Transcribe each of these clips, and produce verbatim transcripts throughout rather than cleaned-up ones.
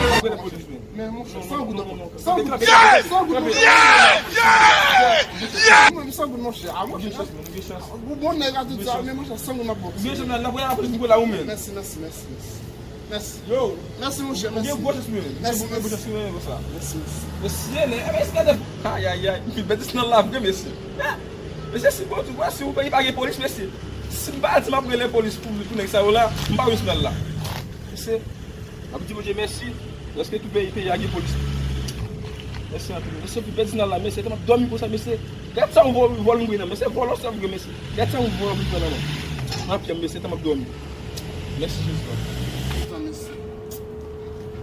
Ou gen polis, men. Men, monchè, san goud ankò. San goud. San goud, monchè. Mwen, san goud, monchè. Ah, monchè. Ou bon nèg a tout sa, men, monchè, san goud m ap ba w. Ou gen chans la, la, la, la, la, ou menm. Mèsi, mèsi, mèsi, mèsi. Mèsi. Yo. Mèsi, monchè, mèsi. Ou gen gwo chans, men. Mèsi, mèsi. Gwo chans, men, konsa. Mèsi, mèsi. Mesye, lè, e, mesye, gade. Ay, ay, ay. Anpil bèt nan la, vre, mesye. Ah! Mesye, si bon, tou, si ou peyi pa gen polis, mesye. Si m pa di m ap rele polis pou, pou nèg sa yo la, m pa wè jounal la. Mesye, m ap di Bondye mèsi, paske tout peyi, peyi a gen polis. Mèsi anpil. Mesye, pou pèdi nan la, mesye, te m ap dòmi konsa, mesye. Gad sa yon vòl, vòl m gen nan, mesye, vòlò sa m gen, mesye. Gad sa yon vòlò m pran nan men. Nan pye m, mesye, te m ap dòmi. Mèsi, Jezi.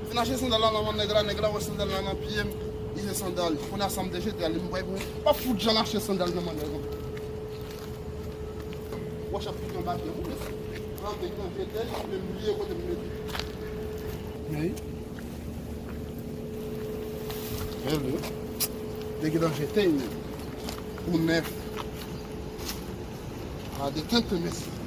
Fin achte sandal la nan men nèg la, nèg la wè sandal la nan pye m, li se sandal. Kounye a sa m te jete a, li m bay pou mwen. Pa fout jan achte sandal nan men nèg la. Wòch ap fouke anba pye m, mesye. Rantre, rantre, jete, li menm bliye kote m mete. Hey. Bèl, wi. Te gentan jete l pou nèf. A, detèk mesye.